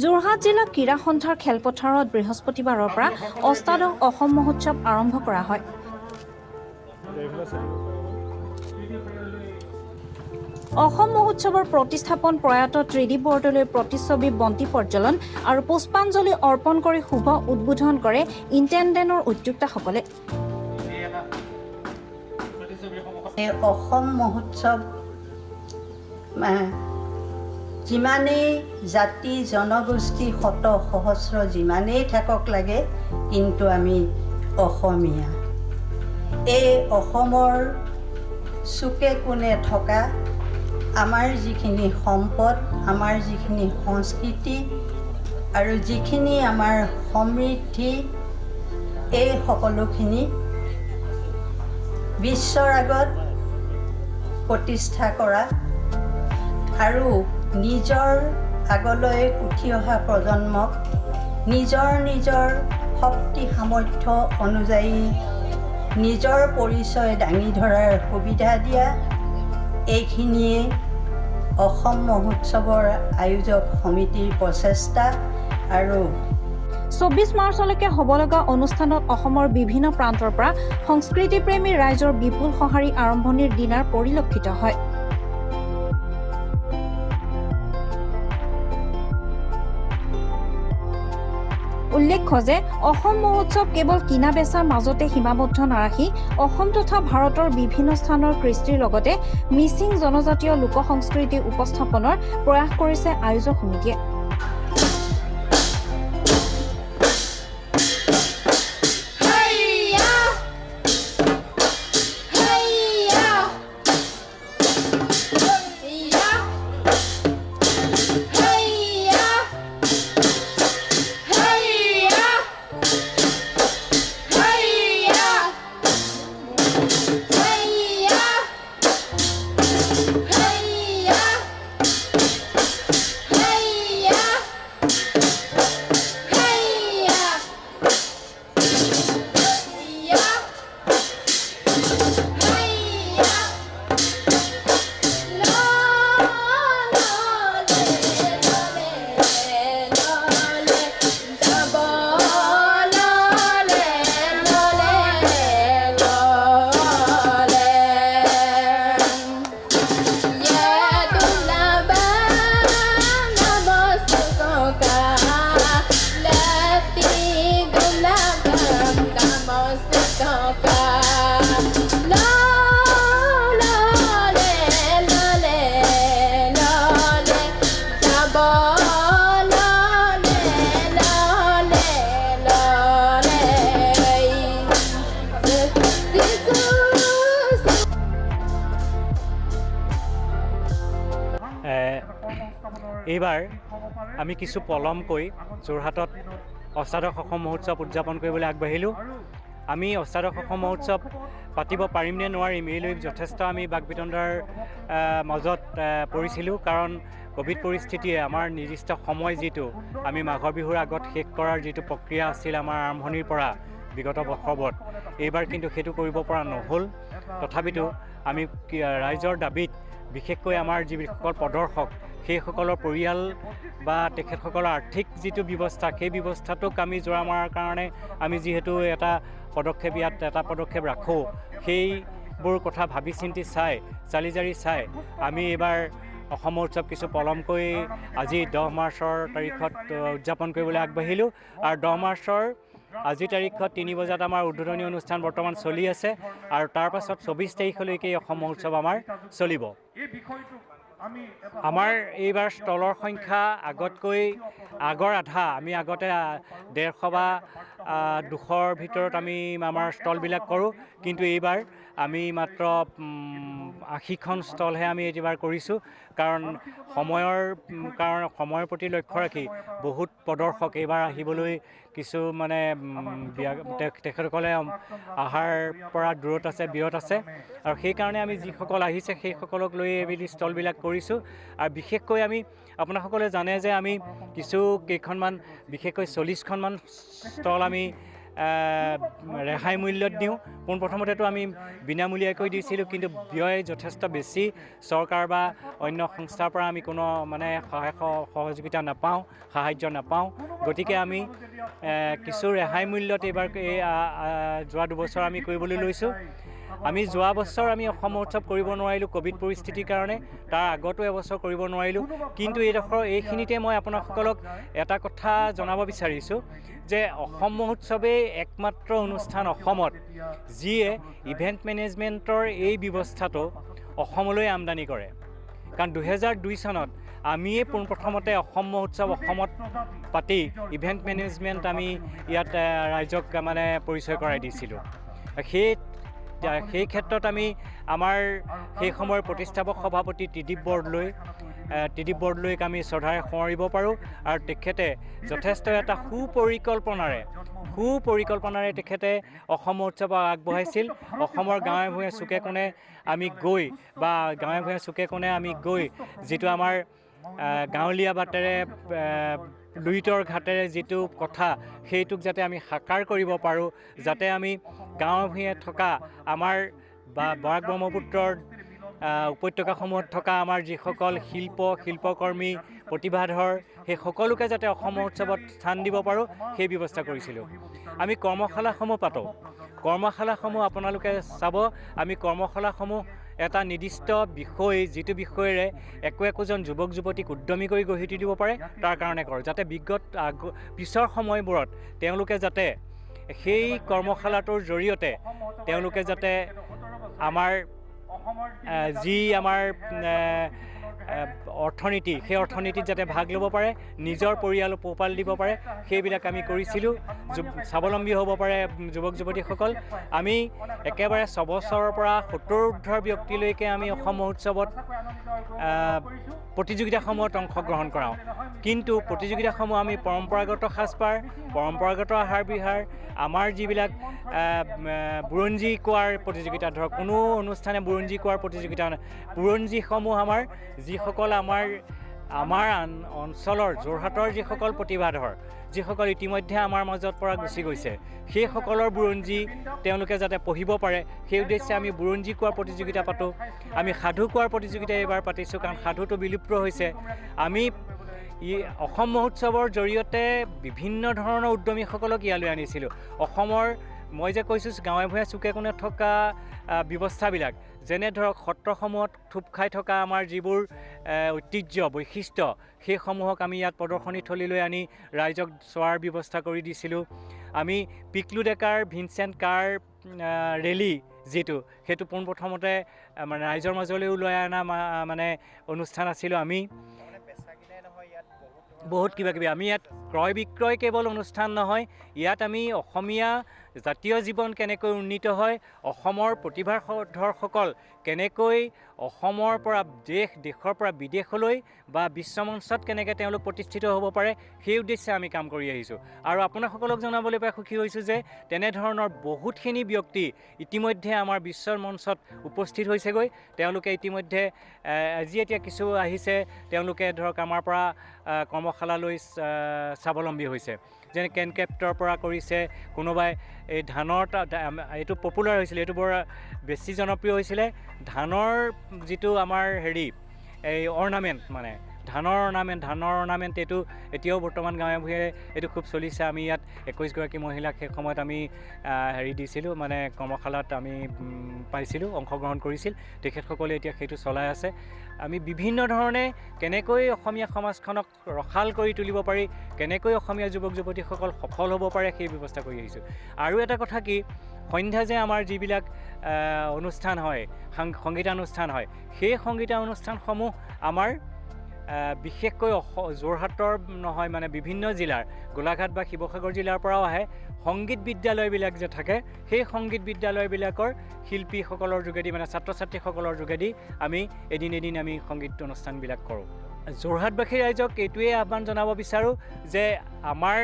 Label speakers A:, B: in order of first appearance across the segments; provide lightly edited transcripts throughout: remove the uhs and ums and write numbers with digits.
A: যোৰহাট জিলা ক্ৰীড়া সন্থাৰ খেলপথাৰত বৃহস্পতিবাৰৰ পৰা অষ্টাদশ অসম মহোৎসৱ আৰম্ভ কৰা হয়। অসম মহোৎসৱৰ প্ৰতিষ্ঠাপক প্ৰয়াত ত্ৰিদীপ বৰদলৈৰ প্ৰতিচ্ছবি বন্তি প্ৰজ্বলন আৰু পুষ্পাঞ্জলি অৰ্পণ কৰি শুভ উদ্বোধন কৰে ইণ্টেণ্ডেণ্টৰ উদ্যোক্তাসকলে।
B: এই অসম মহোৎসৱ যিমানেই জাতি জনগোষ্ঠী শত সহস্ৰ যিমানেই থাকক লাগে, কিন্তু আমি অসমীয়া। এই অসমৰ চুকে কোণে থকা আমাৰ যিখিনি সম্পদ, আমাৰ যিখিনি সংস্কৃতি আৰু যিখিনি আমাৰ সমৃদ্ধি, এই সকলোখিনি বিশ্বৰ আগত প্ৰতিষ্ঠা কৰা আৰু নিজৰ আগলৈ উঠি অহা প্ৰজন্মক নিজৰ নিজৰ শক্তি সামৰ্থ্য অনুযায়ী নিজৰ পৰিচয় দাঙি ধৰাৰ সুবিধা দিয়া, এইখিনিয়ে অসম মহোৎসৱৰ আয়োজক সমিতিৰ প্ৰচেষ্টা আৰু
A: 24 মাৰ্চলৈকে হ'ব লগা অনুষ্ঠানত অসমৰ বিভিন্ন প্ৰান্তৰ পৰা সংস্কৃতিপ্ৰেমী ৰাইজৰ বিপুল সঁহাৰি আৰম্ভণিৰ দিনাৰ পৰিলক্ষিত হয়। উল্লেখ্য যে অসম মহোৎসৱ কেৱল কিনা বেচাৰ মাজতে সীমাবদ্ধ নাৰাখি অসম তথা ভাৰতৰ বিভিন্ন স্থানৰ কৃষ্টিৰ লগতে মিচিং জনজাতীয় লোক সংস্কৃতি উপস্থাপনৰ প্ৰয়াস কৰিছে আয়োজক সমিতিয়ে।
C: এইবাৰ আমি কিছু পলমকৈ যোৰহাটত অষ্টাদশ অসম মহোৎসৱ উদযাপন কৰিবলৈ আগবাঢ়িলোঁ। আমি অষ্টাদশ অসম মহোৎসৱ পাতিব পাৰিম নে নোৱাৰিম এই লৈ যথেষ্ট আমি বাকবিতণ্ডাৰ মাজত পৰিছিলোঁ, কাৰণ ক'ভিড পৰিস্থিতিয়ে আমাৰ নিৰ্দিষ্ট সময় যিটো আমি মাঘৰ বিহুৰ আগত শেষ কৰাৰ যিটো প্ৰক্ৰিয়া আছিল আমাৰ আৰম্ভণিৰ পৰা বিগত বৰ্ষবোৰত, এইবাৰ কিন্তু সেইটো কৰিব পৰা নহ'ল। তথাপিতো আমি ৰাইজৰ দাবীত বিশেষকৈ আমাৰ যিসকল প্ৰদৰ্শক সেইসকলৰ পৰিয়াল বা তেখেতসকলৰ আৰ্থিক যিটো ব্যৱস্থা, সেই ব্যৱস্থাটোক আমি জোৰা মৰাৰ কাৰণে আমি যিহেতু এটা পদক্ষেপ ইয়াত এটা পদক্ষেপ ৰাখোঁ, সেইবোৰ কথা ভাবি চিন্তি চাই চালি জাৰি চাই আমি এইবাৰ অসম মহোৎসৱ কিছু পলমকৈ আজি 10 মাৰ্চৰ তাৰিখত উদযাপন কৰিবলৈ আগবাঢ়িলোঁ। আৰু 10 মাৰ্চৰ আজিৰ তাৰিখত 3 বজাত আমাৰ উদ্বোধনী অনুষ্ঠান বৰ্তমান চলি আছে আৰু তাৰ পাছত 24 তাৰিখলৈকে এই অসম মহোৎসৱ আমাৰ চলিব। আমাৰ এইবাৰ ষ্টলৰ সংখ্যা আগতকৈ আগৰ আধা, আমি আগতে 150 বা 200ৰ ভিতৰত আমি আমাৰ ষ্টলবিলাক কৰোঁ, কিন্তু এইবাৰ আমি মাত্ৰ 80খন ষ্টলহে আমি এইবাৰ কৰিছোঁ, কাৰণ সময়ৰ প্ৰতি লক্ষ্য ৰাখি বহুত প্ৰদৰ্শক এইবাৰ আহিবলৈ কিছু মানে তেখেতসকলে অহাৰ পৰা দূৰত আছে, বিৰত আছে, আৰু সেইকাৰণে আমি যিসকল আহিছে সেইসকলক লৈ এইবিলাক ষ্টলবিলাক কৰিছোঁ। আৰু বিশেষকৈ আমি আপোনাসকলে জানে যে আমি কিছু কেইখনমান বিশেষকৈ 40খনমান ষ্টল আমি ৰেহাই মূল্যত দিওঁ। পোনপ্ৰথমতেতো আমি বিনামূলীয়াকৈ দিছিলোঁ, কিন্তু ব্যয় যথেষ্ট বেছি। চৰকাৰ বা অন্য সংস্থাৰ পৰা আমি কোনো মানে সহায় সহযোগিতা নাপাওঁ, সাহাৰ্য নাপাওঁ। গতিকে আমি কিছু ৰেহাই মূল্যত এইবাৰ এই যোৱা 2 বছৰ আমি কৰিবলৈ লৈছোঁ। আমি যোৱা বছৰ আমি অসম মহোৎসৱ কৰিব নোৱাৰিলোঁ ক'ভিড পৰিস্থিতিৰ কাৰণে। তাৰ আগতো এবছৰ কৰিব নোৱাৰিলোঁ। কিন্তু এইডোখৰ এইখিনিতে মই আপোনাসকলক এটা কথা জনাব বিচাৰিছোঁ যে অসম মহোৎসৱেই একমাত্ৰ অনুষ্ঠান অসমত, যিয়ে ইভেণ্ট মেনেজমেণ্টৰ এই ব্যৱস্থাটো অসমলৈ আমদানি কৰে। কাৰণ 2002 চনত আমিয়ে পোনপ্ৰথমতে অসম মহোৎসৱ অসমত পাতি ইভেণ্ট মেনেজমেণ্ট আমি ইয়াত ৰাইজক মানে পৰিচয় কৰাই দিছিলোঁ। সেই ক্ষেত্ৰত আমি আমাৰ সেই সময়ৰ প্ৰতিষ্ঠাপক সভাপতি ত্ৰিদীপ বৰদলৈক আমি শ্ৰদ্ধাৰে সোঁৱৰিব পাৰোঁ। আৰু তেখেতে যথেষ্ট এটা সুপৰিকল্পনাৰে তেখেতে অসম মহোৎসৱ আগবঢ়াইছিল। অসমৰ গাঁৱে ভূঞে চুকে কোণে আমি গৈ বা গাঁৱে ভূঞে চুকে কোণে আমি গৈ যিটো আমাৰ গাঁৱলীয়া বাটেৰে, লুইতৰ ঘাটেৰে যিটো কথা, সেইটোক যাতে আমি সাকাৰ কৰিব পাৰোঁ, যাতে আমি গাঁৱে ভূঞে থকা আমাৰ বা বৰাক ব্ৰহ্মপুত্ৰৰ উপত্যকাসমূহত থকা আমাৰ যিসকল শিল্পকৰ্মী, প্ৰতিভাধৰ, সেই সকলোকে যাতে অসম মহোৎসৱত স্থান দিব পাৰোঁ, সেই ব্যৱস্থা কৰিছিলোঁ। আমি কৰ্মশালাসমূহ পাতোঁ। কৰ্মশালাসমূহ আপোনালোকে চাব, আমি কৰ্মশালাসমূহ এটা নিৰ্দিষ্ট বিষয়, যিটো বিষয়েৰে একো একোজন যুৱক যুৱতীক উদ্যমী কৰি গঢ়ি তুলিব পাৰে, তাৰ কাৰণে কৰোঁ, যাতে বিগত পিছৰ সময়বোৰত তেওঁলোকে যাতে সেই কৰ্মশালাটোৰ জৰিয়তে তেওঁলোকে যাতে আমাৰ যি আমাৰ অৰ্থনীতি, সেই অৰ্থনীতিত যাতে ভাগ ল'ব পাৰে, নিজৰ পৰিয়াল পোহপাল দিব পাৰে, সেইবিলাক আমি কৰিছিলোঁ। স্বাৱলম্বী হ'ব পাৰে যুৱক যুৱতীসকল। আমি একেবাৰে 6 বছৰৰ পৰা 70 ঊৰ্ধৰ ব্যক্তিলৈকে আমি অসম মহোৎসৱত প্ৰতিযোগিতাসমূহত অংশগ্ৰহণ কৰাওঁ। কিন্তু প্ৰতিযোগিতাসমূহ আমি পৰম্পৰাগত সাজপাৰ, পৰম্পৰাগত আহাৰ বিহাৰ, আমাৰ যিবিলাক বুৰঞ্জী কোৱাৰ প্ৰতিযোগিতা, ধৰক কোনো অনুষ্ঠানে বুৰঞ্জী কোৱাৰ প্ৰতিযোগিতা, বুৰঞ্জীসমূহ আমাৰ যিসকল আমাৰ আমাৰ অঞ্চলৰ যোৰহাটৰ যিসকল প্ৰতিভাধৰ, যিসকল ইতিমধ্যে আমাৰ মাজত পৰা গুচি গৈছে, সেইসকলৰ বুৰঞ্জী তেওঁলোকে যাতে পঢ়িব পাৰে, সেই উদ্দেশ্যে আমি বুৰঞ্জী কোৱাৰ প্ৰতিযোগিতা পাতোঁ। আমি সাধু কোৱাৰ প্ৰতিযোগিতা এইবাৰ পাতিছোঁ, কাৰণ সাধুটো বিলুপ্ত হৈছে। আমি অসম মহোৎসৱৰ জৰিয়তে বিভিন্ন ধৰণৰ উদ্যমীসকলক ইয়ালৈ আনিছিলোঁ। অসমৰ মই যে কৈছোঁ, গাঁৱে ভূঞে চুকে কোণে থকা ব্যৱস্থাবিলাক, যেনে ধৰক সত্ৰসমূহত থূপ খাই থকা আমাৰ যিবোৰ ঐতিহ্য বৈশিষ্ট্য, সেইসমূহক আমি ইয়াত প্ৰদৰ্শনীথলীলৈ আনি ৰাইজক চোৱাৰ ব্যৱস্থা কৰি দিছিলোঁ। আমি পিকলু ডেকাৰ ভিনচেণ্ট কাৰ ৰেলী যিটো, সেইটো পোনপ্ৰথমতে মানে ৰাইজৰ মাজলৈ ওলাই অনা মানে অনুষ্ঠান আছিলোঁ আমি। বহুত কিবা কিবি আমি ইয়াত ক্ৰয় বিক্ৰয় কেৱল অনুষ্ঠান নহয়, ইয়াত আমি অসমীয়া জাতীয় জীৱন কেনেকৈ উন্নীত হয়, অসমৰ প্ৰতিভাধৰসকল কেনেকৈ অসমৰ পৰা দেশৰ পৰা বিদেশলৈ বা বিশ্বমঞ্চত কেনেকৈ তেওঁলোক প্ৰতিষ্ঠিত হ'ব পাৰে, সেই উদ্দেশ্যে আমি কাম কৰি আহিছোঁ। আৰু আপোনাসকলক জনাবলৈ পাই সুখী হৈছোঁ যে তেনেধৰণৰ বহুতখিনি ব্যক্তি ইতিমধ্যে আমাৰ বিশ্বৰ মঞ্চত উপস্থিত হৈছেগৈ। তেওঁলোকে ইতিমধ্যে আজি এতিয়া কিছু আহিছে, তেওঁলোকে ধৰক আমাৰ পৰা কৰ্মশালা লৈ স্বাৱলম্বী হৈছে। যেনে কেনক্ৰেফ্টৰ পৰা কৰিছে কোনোবাই, এই ধানৰ, এইটো পপুলাৰ হৈছিলে, এইটো বৰ বেছি জনপ্ৰিয় হৈছিলে, ধানৰ যিটো আমাৰ হেৰি এই অৰ্ণামেণ্ট, মানে ধানৰ অৰ্ণামেণ্ট, এইটো এতিয়াও বৰ্তমান গাঁৱে ভূঞে এইটো খুব চলিছে। আমি ইয়াত 21গৰাকী মহিলাক সেই সময়ত আমি হেৰি দিছিলোঁ, মানে কৰ্মশালাত আমি পাইছিলোঁ, অংশগ্ৰহণ কৰিছিল। তেখেতসকলে এতিয়া সেইটো চলাই আছে। আমি বিভিন্ন ধৰণে কেনেকৈ অসমীয়া সমাজখনক ৰসাল কৰি তুলিব পাৰি, কেনেকৈ অসমীয়া যুৱক যুৱতীসকল সফল হ'ব পাৰে, সেই ব্যৱস্থা কৰি আহিছোঁ। আৰু এটা কথা কি, সন্ধ্যা যে আমাৰ যিবিলাক অনুষ্ঠান হয়, সংগীতানুষ্ঠান হয়, সেই সংগীতানুষ্ঠানসমূহ আমাৰ বিশেষকৈ যোৰহাটৰ নহয়, মানে বিভিন্ন জিলাৰ, গোলাঘাট বা শিৱসাগৰ জিলাৰ পৰাও আহে। সংগীত বিদ্যালয়বিলাক যে থাকে, সেই সংগীত বিদ্যালয়বিলাকৰ শিল্পীসকলৰ যোগেদি, মানে ছাত্ৰ ছাত্ৰীসকলৰ যোগেদি আমি এদিন এদিন আমি সংগীত অনুষ্ঠানবিলাক কৰোঁ। যোৰহাটবাসী ৰাইজক এইটোৱেই আহ্বান জনাব বিচাৰোঁ যে আমাৰ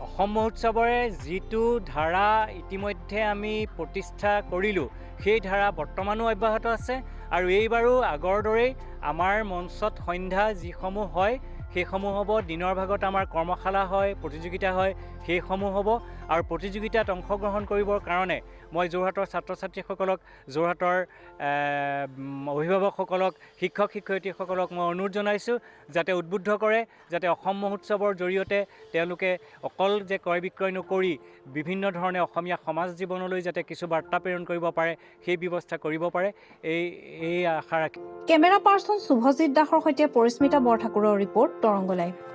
C: অসম মহোৎসৱৰে যিটো ধাৰা ইতিমধ্যে আমি প্ৰতিষ্ঠা কৰিলোঁ, সেই ধাৰা বৰ্তমানো অব্যাহত আছে। আৰু এইবাৰো আগৰ দৰেই আমাৰ মঞ্চত সন্ধ্যা যিসমূহ হয়, সেইসমূহ হ'ব। দিনৰ ভাগত আমাৰ কৰ্মশালা হয়, প্ৰতিযোগিতা হয়, সেইসমূহ হ'ব। আৰু প্ৰতিযোগিতাত অংশগ্ৰহণ কৰিবৰ কাৰণে মই যোৰহাটৰ ছাত্ৰ ছাত্ৰীসকলক, যোৰহাটৰ অভিভাৱকসকলক, শিক্ষক শিক্ষয়িত্ৰীসকলক মই অনুৰোধ জনাইছোঁ যাতে উদ্বুদ্ধ কৰে, যাতে অসম মহোৎসৱৰ জৰিয়তে তেওঁলোকে অকল যে ক্ৰয় বিক্ৰয় নকৰি বিভিন্ন ধৰণে অসমীয়া সমাজ জীৱনলৈ যাতে কিছু বাৰ্তা প্ৰেৰণ কৰিব পাৰে, সেই ব্যৱস্থা কৰিব পাৰে, এই আশা ৰাখি।
A: কেমেৰা পাৰ্চন শুভজিৎ দাসৰ সৈতে পৰিস্মিতা বৰঠাকুৰৰ ৰিপৰ্ট, তৰংগ লাইভ।